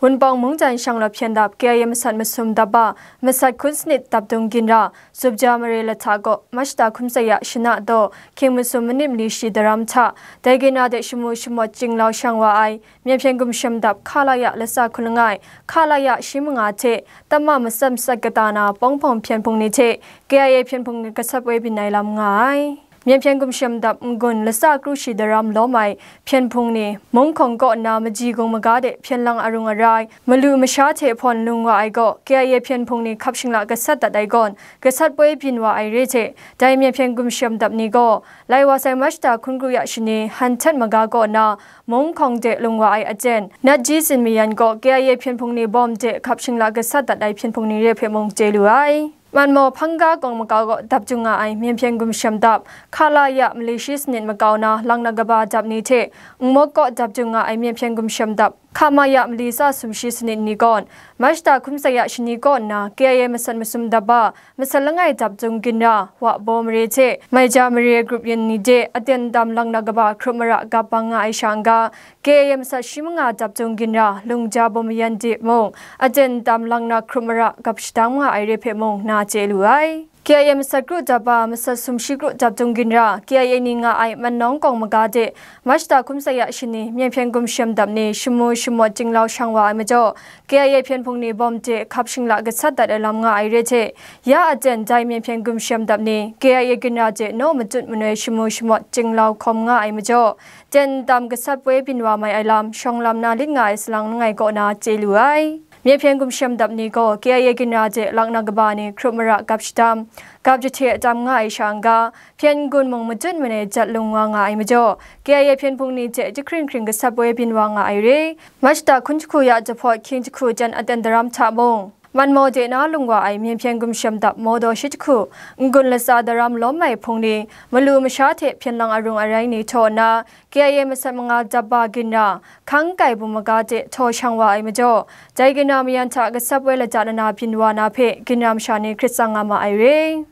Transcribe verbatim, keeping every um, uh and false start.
Wunpawng mungdan shanglawt hpyen dap K I A masat masum dap ba, masat hkun sanit dap dung ginra, Zubja mare lahta kaw, Mashta hkum saya shana daw, hkying masum manit mali shi daram hta, dai ginra de shamu shamawt jinglau shang wa ai, Myen hpyen gumshem dap Khalaya latsa hkun langai, Khalaya shi manga hte, tamma matsat matsat kata na pawng hpawng hpyen hpung ni hte, K I A hpyen hpung ni gasat poi byin ai lam nga ai. Myen hpyen gumshem dap n-gun latsa kru shi daram lawm ai hpyen hpung ni, Mung hkawng kaw nna Maji Gung maga de hpyen lang arung arai, malu masha hte hpawn lung wa ai gaw, K I A hpyen hpung ni hkap shingla gasat dat ai gawn, gasat poi byin wa ai re hte, dai myen hpyen gumshem dap ni gaw, lai wa sai Mashta hkun kru ya shani, Hanhtet maga kaw nna, Mung hkawng de lung wa ai aten, Natji Tsin Mayan gaw K I A hpyen hpung ni bawm de hkap shingla gasat dat ai hpyen hpung ni re hpe mung chye lu ai. Manmaw Hpangga kawng makau gaw dap jung nga ai myen hpyen gumshem dap, Khalaya mali shi sanit makau na lang na kaba dap ni hte, Nmawk kaw dap jung nga ai myen hpyen gumshem dap, Khamaya mali tsa sumshi sanit ni gawn, Mashta hkum saya shani kaw nna K I A masat masum dap ba, masat langai dap jung ginra, Wahbaw mare hte, Maija mare grup yin ni de, aten tam lang na kaba hkrup mara gap bang nga ai sha n-ga, K I A masat shi manga dap jung ginra, Lungja baw mayan de mung, aten tam lang na hkrup mara gap shadang nga ai re hpe mung na chye lu ai. K I A masat kru dap ba, masat sumshi kru dap jung ginra, K I A ni nga ai Mannawng kawng maga de, Mashta hkum saya shani, myen hpyen gumshem dap ni, shamu shamawt jinglau shang wa ai majaw, K I A hpyen hpung ni bawm de hkap shingla gasat dat ai lam nga ai re hte, ya aten dai myen hpyen gumshem dap ni, K I A ginra de naw matut manoi shamu shamawt jinglau hkawm nga ai majaw, ten tam gasat poi byin wa mai ai lam, shawng lam na lit nga ai salang langai kaw na chye lu ai. Myen hpyen gumshem dap ni gaw K I A ginra de lang na kaba ni hkrup mara gap shadam, gap jahte tam nga ai sha n-ga, hpyen n-gun mung matut manoi jat lung wa nga ai majaw, K I A hpyen hpung ni hte jahkring hkring gasat poi byin wa nga ai re. Mashta hkun jahku ya jahpawt hkying jahku jan aten daram hta mung, Manmaw de na lung wa ai myen hpyen gumshem dap Mawdaw shi jahku, n-gun latsa daram lawm ai hpung ni, malu masha hte hpyen lang arung arai ni htaw nna, K I A masat manga dap ba ginra, hkang kai bum maga de htaw shang wa ai majaw, dai ginra mayan hta gasat poi lata nana byin wa na hpe ginra masha ni hkrit tsang nga ma ai re.